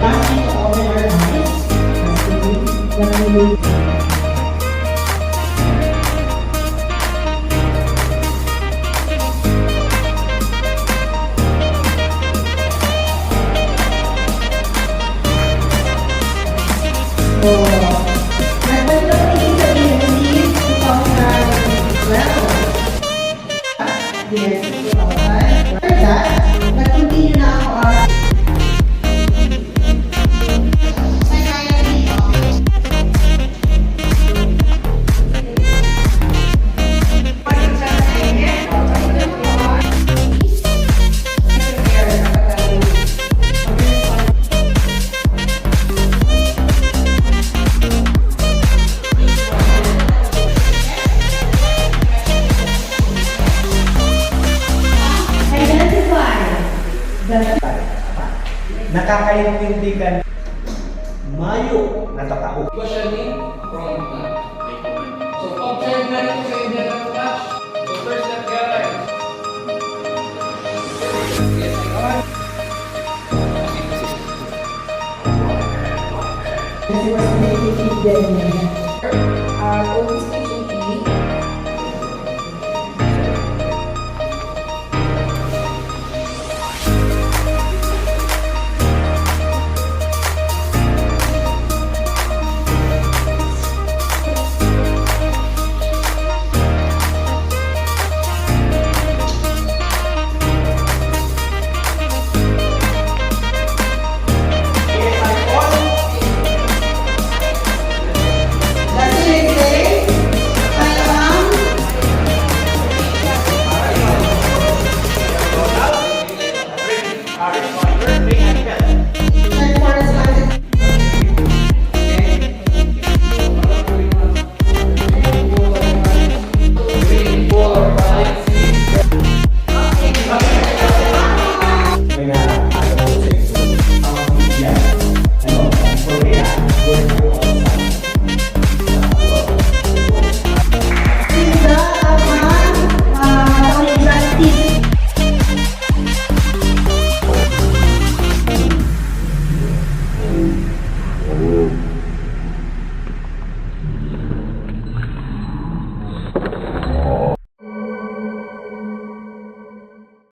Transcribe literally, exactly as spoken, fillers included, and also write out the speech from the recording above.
Lastly, to open our eyes, as we continue. So, nagbalik ako dito sa B N C two thousand twelve. Yes, two thousand. After that, nag-continue na ako, ah, Identify the Nakakaintindi ka. Mayo na tatao. Questioning from, uh, so, pag-check na rin sa inyo na touch. So, first step, guys. Yes, on. Kasi mas naiintindihan niya.